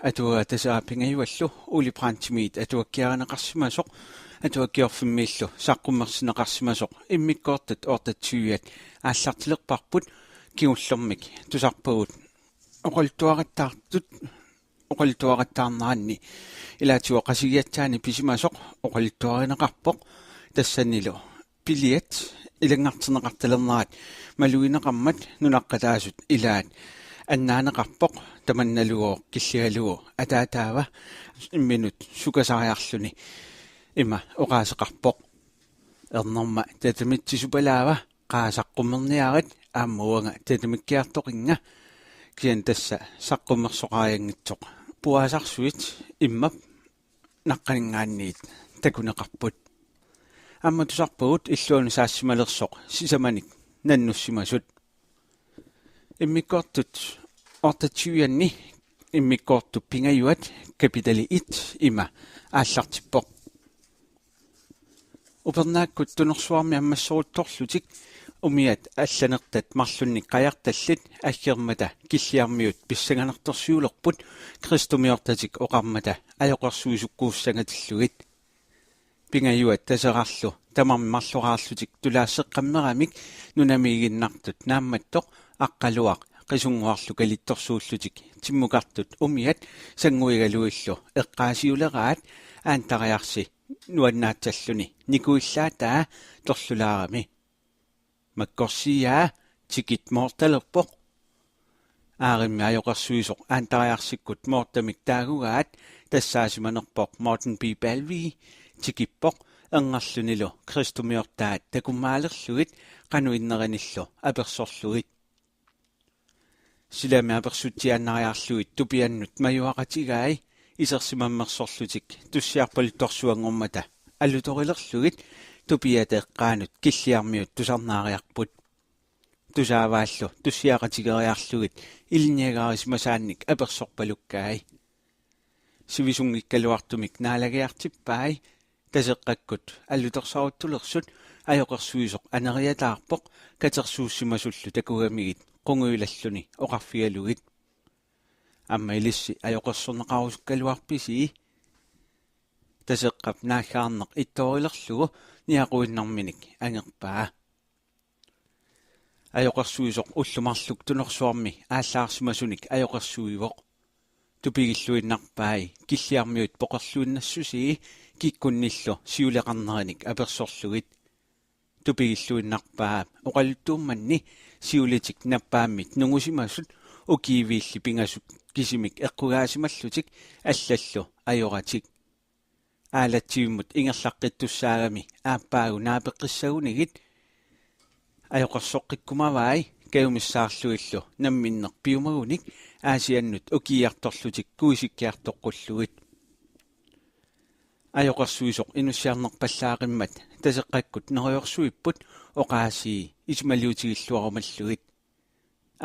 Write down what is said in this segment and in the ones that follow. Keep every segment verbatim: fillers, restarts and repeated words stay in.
Atuagaq Taseraq pingajuallu Ole Brandtimit atuakkiarineqarsimasoq, Atuakkiorfimmiillu saqqummersinneqarsimasoq, immikkoortut otteogtyve aallartilerparput. Kingullermik tusarpagut oqaluttuarisartut, oqaluttuarisarneranni ilaatigut Qasigiatsaanik pisimasoq oqaluttuarineqarpoq. Tassanilu piliat ilanngartinneqartalernerat malugineqarmat nunaqqataasut ilaat annaaneqarpoq, tamannalugooq killigalugu ataataava imminut sukasariarluni ima oqaaseqarpoq: Ernerma tatamitsisupalaava, qaa saqqummerniarit, aamma uanga tatamikkiartoqinnga. Kisianni tassa saqqummersoqarianngitsoq puaasarsuit immap naqqaninngaanniit takuneqarput. Aamma tusarpagut illuanut saassimalersoq sisamanik nannussimasut. Immikkoortut otteogtyve-anni immikkoortup pingajuat kapitali et ima aallartippoq: Upernaakkut tunorsuarmi ammassoruttorlutik umiat allanertat marlunnik qajartallit aggermata Killiarmiut pissanganartorsiulerput kristumiortatik oqarmata ajoqersuisukkuussangatillugit. Pingajuat Taserarlu tamarmik marloraarlutik tulaasseqqammeramik nunamiiginnartut Naammattoq, Aqqaluaq Qisunnguarlu kalittorsuullutik timmukartut umiat sannguigalugillu eqqaasiuleraat Aantariarsi nuannaatsalluni nikuillaataa torlulaarami: Makkorsiaa, tikit moortalerpoq. Aarimmi ajoqersuisoq Aantariarsikkut moortamik taagugaat tassaasimanerpoq Morten B. Balvig tikippoq erngerlunilu kristumiortaat takumaalerlugit qanoq innerinillu apersorlugit. Silami apersutsiaannariarlugit tupiannut majuaqatigai isersimammersorlutik tussiarpaluttorsuanngormata alutorilerlugit tupiata eqqaanut Killiarmiut tusarnaariarput. Tusaavaallu tussiaqatigeriarlugit ilinniagarisimasaannik apersorpalukkai. Sivisunngikkaluartumik naalagiartippai. Taseqqakkut alutorsaruttulersut ajoqersuisoq aneriataarpoq katersuussimasullu takugamigit qungujulalluni oqarfigalugit: Aamma ilissi ajoqersorneqarusukkaluarpisi? Taseqqap naaggaarneq ittoorilerlugu niaquinnarminik angerpaa. Ajoqersuisoq ullut marluk tunorsuarmi aallaarsimasunik ajoqersuivoq. Tupigilluinnarpai Killiarmiut poqerluinnassusii kikkunnillu siuleqarnerinik apersorlugit. Tupigilluinnarpaa oqaluttuummanni siulitik nappaammit nungusimasut ukiiviilli pingasut kisimik eqqugaasimallutik allallu ajoratik. Aalatsivimmut ingerlaqqittussaagami aappaagu naapeqqissagunigit ajoqersoqqikkumavai kajumissaarlugillu namminneq piumagunik Aasiannut ukiiartorlutik kuisikkiartoqqullugit. Ajoqersuisoq inussiarnerpallaaqimmat Taseqqakkut neriorsuipput oqaasii isumaliutigilluarumallugit.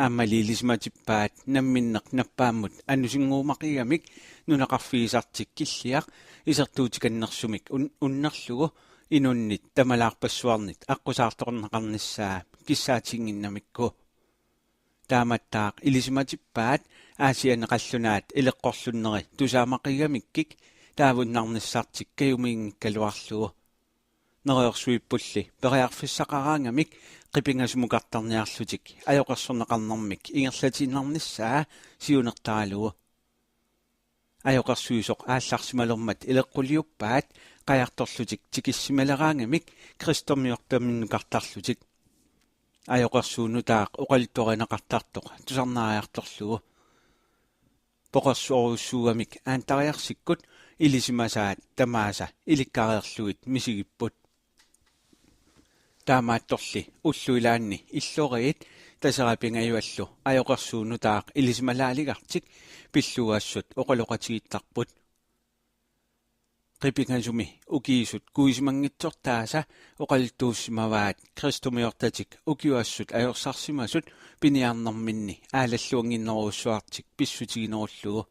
Aammali ilisimatippaat namminneq nappaammut anusinnguumaqigamik nunaqarfigisartik Killiaq isertuutikannersumik un-, unnerlugu inunnit tamalaarpassuarnit aqqusaartorneqarnissaa kissaatiginnginnamikku. Taamattaaq ilisimatippaat Aasianni qallunaat ileqqorlunneri tusaamaqigamikkik taavunnarnissartik kajumiginngikkaluarlugu. Neriorsuippulli periarfissaqaraangamik Qipingasumukartarniarlutik ajoqersorneqarnermik ingerlatiinnarnissaa siunertaralugu. Ajoqersuisoq aallarsimalermat ileqquliuppaat qajartorlutik tikissimaleraangamik kristumiortaminnukartarlutik. Ajoqersuut nutaaq oqaluttuarineqartartoq tusarnaariartorlugu. Poqersorujussuugamik Aantariarsikkut ilisimasaat tamaasa ilikkareerlugit misigipput. Taamaattorli ullut ilaanni illoriit Taseraq pingajuallu ajoqersuut nutaaq ilisimalaaligartik pilluassut oqaloqatigiittarput. Qipingasumi ukiisut kuisimanngitsortaasa oqaluttuussimavaat kristumiortatik ukiuassut ajorsarsimasut piniarnerminni aalalluannginnerujussuartik pissutiginerullugu.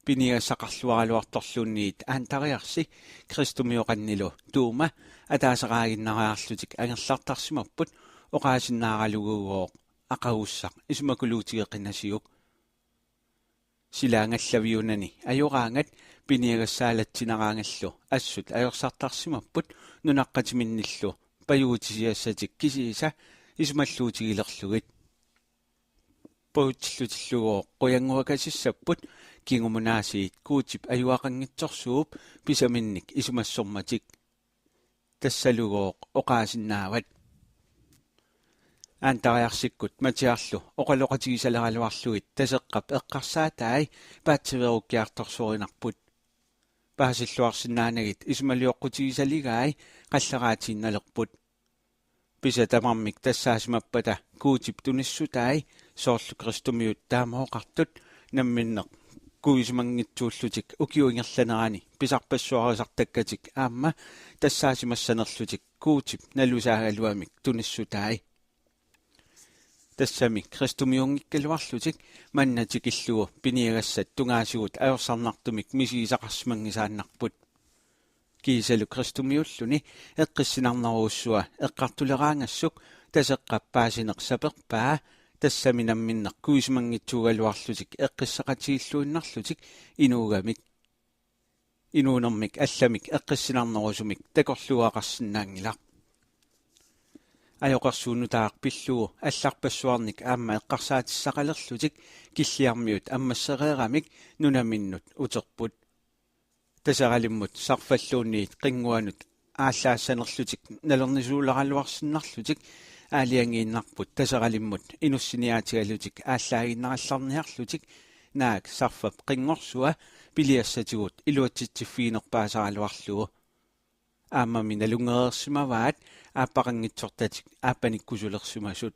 Piniagassaqarluaraluartorluunniit Aantariarsi kristumioqannilu tuuma ataaseraaginnariarlutik angerlartarsimapput oqaasinnaaralugugooq aqagussaq isumakuluutigeqinasiuk. Silaangallaviunani ajoraangat piniagassaalatsineraangallu assut ajorsartarsimapput nunaqqatiminnillu pajuutisiassatik kisiisa isumalluutigilerlugit. Pajuutillutillugu qujannguakasissapput kingumut aasiit Guutip ajuaqanngitsorsuup pisaminnik isumassormatik. Tassalugooq oqaasinnaavat. Aantariarsikkut Matiarlu oqaloqatigisaleraluarlugit Taseqqap eqqarsaatai paatsiveerukkiartorsorinarput. Paasilluarsinnaanagit isumalioqqutigisaligai qalleraatiinnalerput. Pisat tamarmik tassaasimappata Guutip tunissutai, soorlu kristumiut taama oqartut, namminneq kuisimanngitsuullutik ukiut ingerlaneranni pisarpassuarisartakkatik aamma tassaasimassanerlutik Guutip nalusaagaluamik tunissutai. Tassami kristumiunngikkaluarlutik manna tikillugu piniagassat tungaasigut ajorsarnartumik misigisaqarsimanngisaannarput. Kiisalu kristumiulluni eqqissinarnerujussua eqqartuleraangassuk Taseqqap paasineq saperpaa, tassami namminneq kuisimanngitsuugaluarlutik eqqissaqatigilluinnarlutik inuugamik. Inuunermik allamik eqqissinarnerusumik takorluugaqarsinnaanngilaq. Ajoqersuup nutaaq pillugu allarpassuarnik aamma eqqarsaatissaqalerlutik Killiarmiut ammassereeramik nunaminnut uterput. Taseralimmut Sarfalluunniit Qinnguanut aallaassanerlutik nalornisuuleraluarsinnarlutik aalajangiinnarput Taseralimmut inussiniaatigalutik aallaaginnarallarniarlutik, naak Sarfap Qinngorsua piliassatigut iluatsitsiffiginerpaasaraluarlugu. Aammami nalunngereersimavaat aappaqanngitsortatik aappanikkusulersimasut.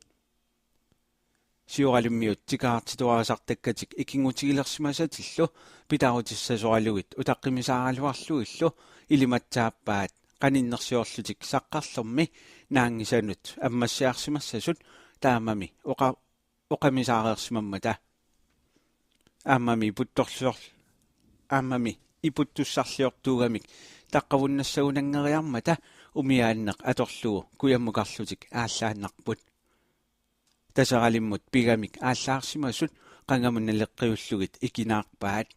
Sioralimmiut tikeraartitoraasartakkatik ikinngutigilersimasatillu pitarutissasoralugit utaqqimisaaraluarlugillu ilimatsaappaat qaninnersiorlutik Saqqarlermi naanngisanut ammassiarsimassasut, taamami oqa-, oqamisaareersimammata. Aammami iputtorlior-, aammami iputtussarliortuugamik taqqavunnassagunanngeriarmata umiaanneq atorlugu kujammukarlutik aallaannarput. Taseralimmut pigamik aallaarsimasut qangamut naleqqiullugit ikinaarpaat.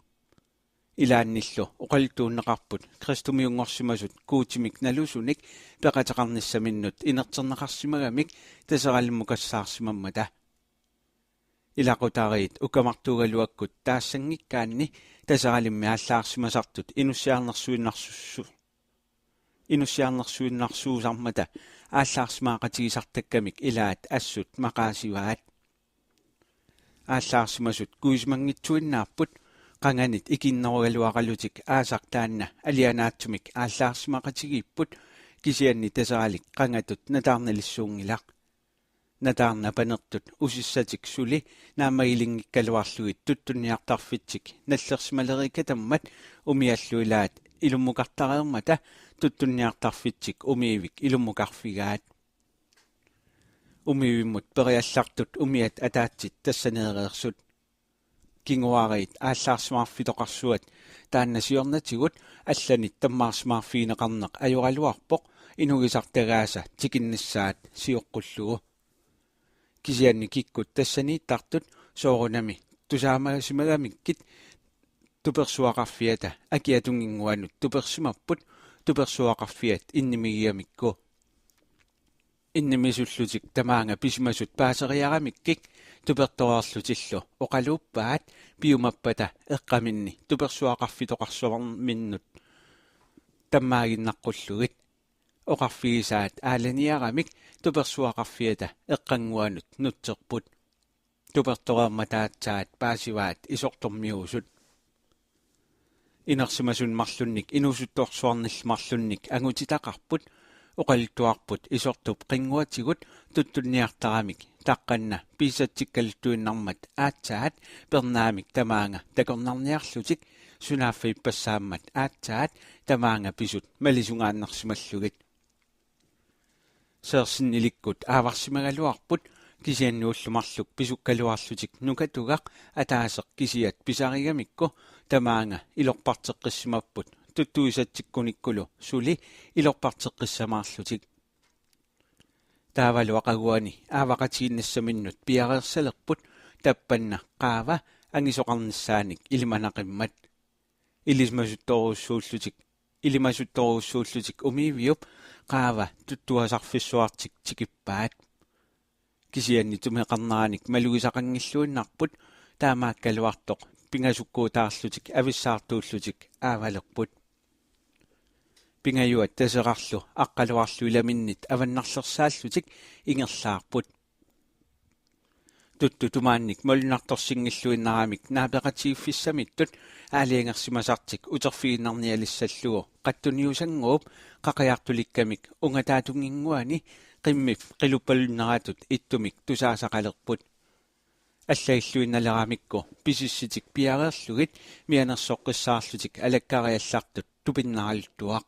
Ilaannillu oqaluttuunneqarput kristumiunngorsimasut Guutimik nalusunik peqateqarnissaminnut inerterneqarsimagamik Taseralimmukassaarsimammata. Ilaqutariit ukamartuugaluakkut taassanngikkaanni Taseralimmi aallaarsimasartut inussiarnersuinnarsu-, inussiarnersuinnarsuusarmata aallaarsimaaqatigisartakkamik ilaat assut maqaasivaat. Aallaarsimasut kuisimanngitsuinnaapput, qanganit ikinnerugaluaralutik aasaq taanna alianaatsumik aallaarsimaqatigiipput, kisianni Taseralik qangatut nataarnalissuunngilaq. Nataarnaq panertut usissatik suli naammagilinngikkaluarlugit tuttunniartarfitsik nallersimaleriikkatammat umiallu ilaat ilummukartareermata tuttunniartarfitsik umiivik ilummukarfigaat. Umiivimmut periallartut umiat ataatsit tassaneereersut. Kinguaariit aallaarsimaarfitoqarsuat taanna siornatigut allanit tammaarsimaarfigineqarneq ajoraluarpoq inugisartagaasa tikinnissaat sioqqullugu. Kisianni kikkut tassaniittartut soorunami tusaamasimagamikkit tupersuaqarfiata akiatunginnguanut tupersimapput, tupersuaqarfiat innimigigamikku. Innimisullutik tamaanga pisimasut paaseriaramikkik tupertoreerlutillu oqaluuppaat piumappata eqqaminni tupersuaqarfitoqarsuarminnut tammaaginnaqqullugit. Oqarfigisaat aalaniaramik tupersuaqarfiata eqqannguanut nutserput. Tupertoreermata aatsaat paasivaat isortormiuusut. Inersimasunit marlunnik inuusuttorsuarnillu marlunnik angutitaqarput, oqaluttuarput isortup qinnguatigut tuttunniartaramik taqqanna piisatsikkaluttuinnarmat aatsaat pernaamik tamaanga takornarniarlutik sunaaffa ippassaammat aatsaat tamaanga pisut malisungaannarsimallugit. Seersinnilikkut aavarsimagaluarput, kisianni ullut marluk pisukkaluarlutik nukatugaq ataaseq kisiat pisarigamikku tamaanga ilorparteqqissimapput tuttuisatsikkunikkulu suli ilorparteqqissamaarlutik. Taavalu aqaguani aavaqatigiinnissaminnut piareersalerput, tappanna qaava angisoqarnissaanik ilimanaqimmat. Ilimasuttorujussuullutik, ilimasuttorujussuullutik Umiiviup qaava tuttuasarfissuartik tikippaat. Kisianni tumeqarneranik malugisaqanngilluinnarput, taamaakkaluartoq pingasukkuutaarlutik avissaartuullutik aavalerput. Pingajuat Taserarlu Aqqaluarlu ilaminnit avannarlersaallutik ingerlaarput. Tuttu tumaannik malunnartorsinngilluinnaramik naapeqatigiiffissamittut aalajangersimasartik uterfigiinnarnialissallugu Qattuniusannguup qaqiartulikkamik ungataatunginnguani qimmip qiluppalunneratut ittumik tusaasaqalerput. Allailluinnaleramikku pisissitik piareerlugit mianersoqqissaarlutik alakkariallartut tupinnaraluttuaq.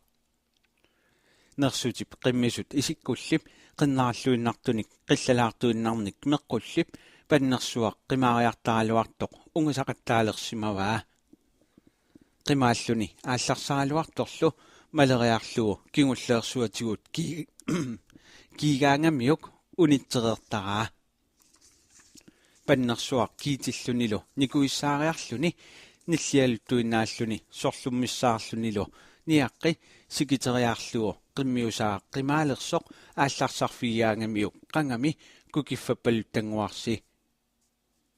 Nersutip qimmisut isikkullip qinnaralluinnartunik qillalaartuinnarnik meqqullip Pannersuaq qimaariartaraluartoq ungasaqattaalersimavaa. Qimaalluni aallarsaraluartorlu maleriarlugu kingulleersuatigut ki-, kiigaangamiuk unitsereertaraa. Pannersuaq kiitillunilu nikuissaariarluni nillialuttuinnaalluni sorlummissaarlunilu niaqqi sikiteriarlugu Qimmiusaaq qimaalersoq aallarsarfigigaangamiuk qangami kukiffappaluttanguarsi.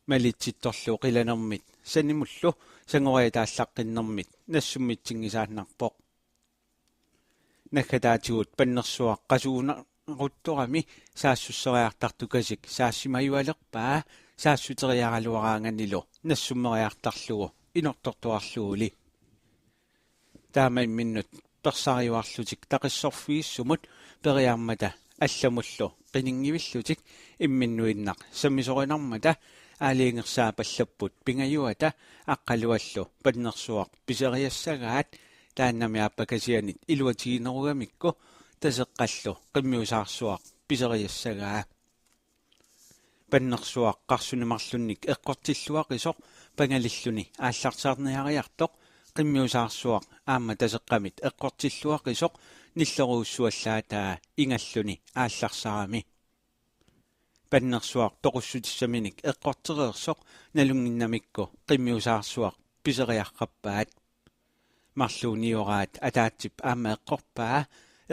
Malitsittorlu qilanermit sanimullu sangoriataallaqqinnermit nassummitsinngisaannarpoq. Naggataatigut Pannersuaq qasugunaruttorami saassusseriartartukasik saassimajualerpaa saassuteriaraluaraanganilu nassummeriartarlugu inortortuarluguli. Taama imminnut persariuarlutik taqissorfigissumut periarmata allamullu qiningivillutik imminnuinnaq sammisorinarmata aalajangersaappallapput Pingajuata Aqqaluallu Pannersuaq piseriassagaat, taannami aappakasianit iluatiginerugamikku Taseqqallu Qimmiusaarsuaq piseriassagaa. Pannersuaq qarsuni marlunnik eqqortilluaqisoq pangalilluni aallarsarniariartoq Qimmiusaarsuaq aamma Taseqqamit eqqortilluaqisoq nillerujussuallaataa ingalluni aallarsarami. Pannersuaq toqussutissaminik eqqortereersoq nalunnginnamikku Qimmiusaarsuaq piseriarrappaat. Marluunioraat ataatsip aamma eqqorpaa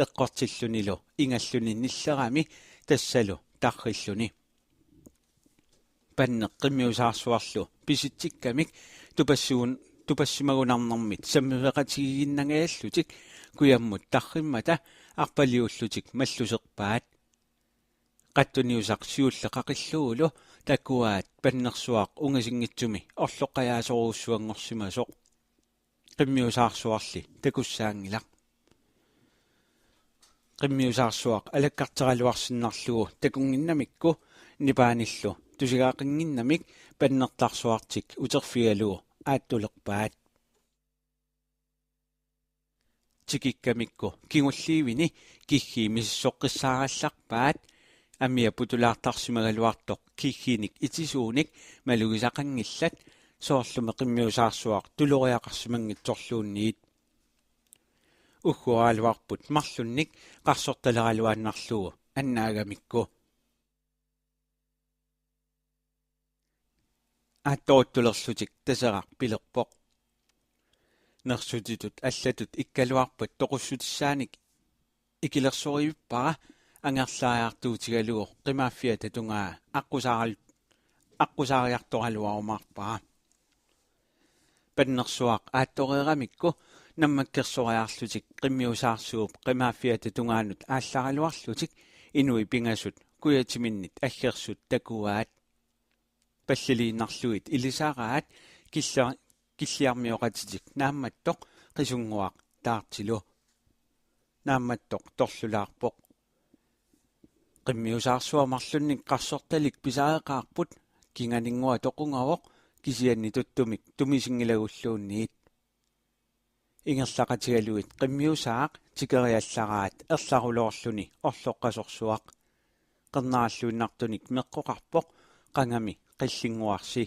eqqortillunilu ingalluni nillerami tassalu tarrilluni. Panneq Qimmiusaarsuarlu pisitsikkamik tupassigun-, tupassimagunarnermit sammiveqatigiinnagallutik kujammut tarrimmata arpaliullutik malluserpaat. Qattuniusaq siulleq qaqillugulu takuaat Pannersuaq ungasinngitsumi orloqqajaasorujussuanngorsimasoq. Qimmiusaarsuarli takussaanngilaq. Qimmiusaarsuaq alakkarteraluarsinnarlugu takunnginnamikku nipaanillu tusigaqannginnamik Pannertarsuartik uterfigalugu aattulerpaat. Tikikkamikku kingulliivini kiggii misissoqqissaarallarpaat, amia putulaartarsimagaluartoq kiggiinik itisuunik malugisaqanngillat, soorlumi Qimmiusaarsuaq tuloriaqarsimanngitsorluunniit. Ugguaraluarput marlunnik qarsortaleraluaannarlugu annaagamikku. Aattoruttulerlutik Taseraq pilerpoq: Nersutitut allatut ikkaluarpat toqussutissaanik ikilersorivippara angerlariartuutigalugu qimaaffiata tungaa aqqusaaril-, aqqusaariartoraluarumaarpara. Pannersuaq aattoreeramikku nammakkersoriarlutik Qimmiusaarsuup qimaaffiata tungaanut aallaraluarlutik inui pingasut kujatiminnit aggersut takuaat. Palliliinnarlugit ilisaraat killa-, killiarmioqatitik Naammattoq Qisunnguaq Taartilu. Naammattoq torlulaarpoq: Qimmiusaarsuaq marlunnik qarsortalik pisariaqaarput, kinganinngua toqungavoq kisianni tuttumik tumisinngilagulluunniit. Ingerlaqatigalugit Qimmiusaaq tikeriallaraat erlaruloorluni orloqqasorsuaq. Qernaralluinnartunik meqqoqarpoq qangami qillinnguarsi.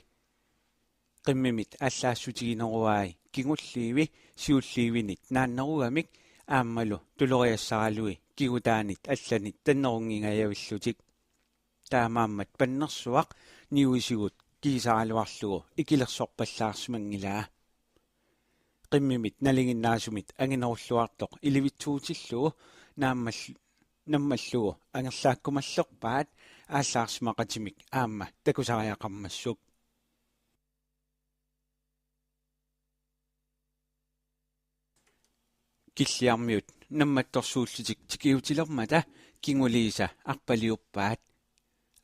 Qimmimit allaassutigineruai kingulliivi siulliivinit naannerugamik aammalu tuloriassaralui kigutaanit allanit tannerunngingajavillutik. Taamaammat Pannersuaq niuisigut kiisaraluarlugu ikilersorpallaarsimanngilaa. Qimmimit nalinginnaasumit anginerulluartoq ilivitsuutillugu naammal-, nammallugu angerlaakkumallerpaat aallaarsimaqatimik aamma takusariaqarmassuk. Killiarmiut nammattorsuullutik tikiutilermata kinguliisa arpaliuppaat.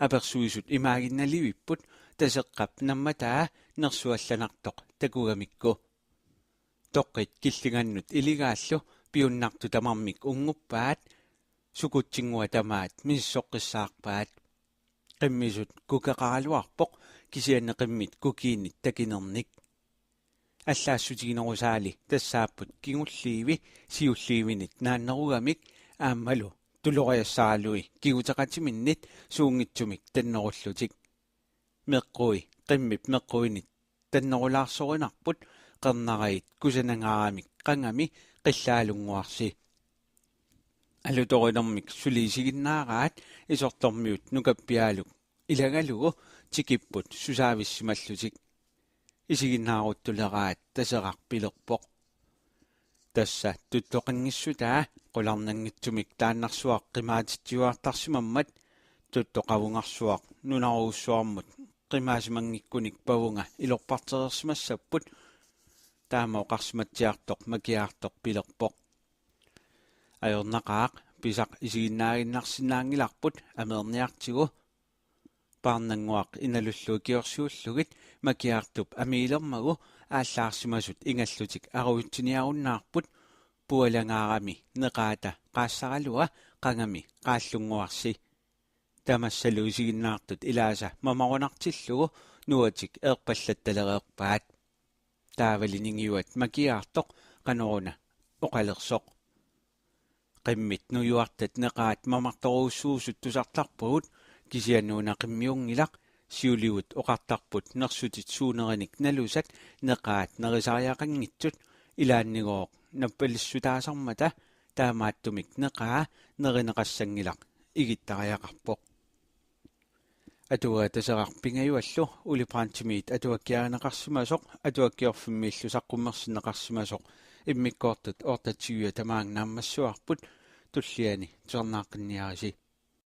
Apersuisut imaaginnalivipput Taseqqap nammataa nersuallanartoq takugamikku. Toqqit killingannut iligaallu piunnartut tamarmik unnguppaat, sukutsinngua tamaat misissoqqissaarpaat. Qimmisut kukeqaraluarpoq kisianni qimmit kukiinnit takinernik. Allaassutiginerusaali tassaapput kingulliivi siulliivinit naannerugamik aammalu tuloriassaralui kiguteqatiminnit suunngitsumik tannerullutik. Meqqui qimmip meqquinit tannerulaarsorinarput qernarait kusanangaaramik qangami qillaalunnguarsi. Alutorinermik suli isiginnaaraat isortormiut nukappiaaluk ilagalugu tikipput susaavissimallutik. Isiginnaaruttuleraa Taseraq pilerpoq: Tassa tuttoqanngissutaat qularnanngitsumik taannarsuaq qimaatitsiuartarsimammat, tuttoqavungarsuaq nunarujussuarmut qimaasimanngikkunik pavunga ilorpartereersimassapput. Taama oqarsimatsiartoq Makiaartoq pilerpoq: Ajornaqaaq, pisaq isiginnaaginnarsinnaanngilarput ameerniartigu. Paarnannguaq inalullu ikiorsiullugit Makiaartup amiilermagu aallaarsimasut ingallutik arujutsiniarunnaarput, pualangaarami neqaata qaassaralua qangami qaallunnguarsi. Tamassalu isiginnaartut ilaasa mamarunartillugu nuatik eerpallattalereerpaat. Taavali ningiuat Makiaartoq qanoruna oqalersoq: Qimmit nujuartat neqaat mamartorujussuusut tusartarpagut, kisianni una qimmiunngilaq. Siulivut oqartarput nersutit suunerinik nalusat neqaat nerisariaqanngitsut, ilaannigooq nappalissutaasarmata, taamaattumik neqaa nerineqassanngilaq, igittariaqarpoq. Atuagaq Taseraq pingajuallu Ole Brandtimit atuakkiarineqarsimasoq Atuakkiorfimmiillu saqqummersinneqarsimasoq, immikkoortut otteogtyve tamaanga naammassivarput, tulliani tusarnaaqqinniarisi.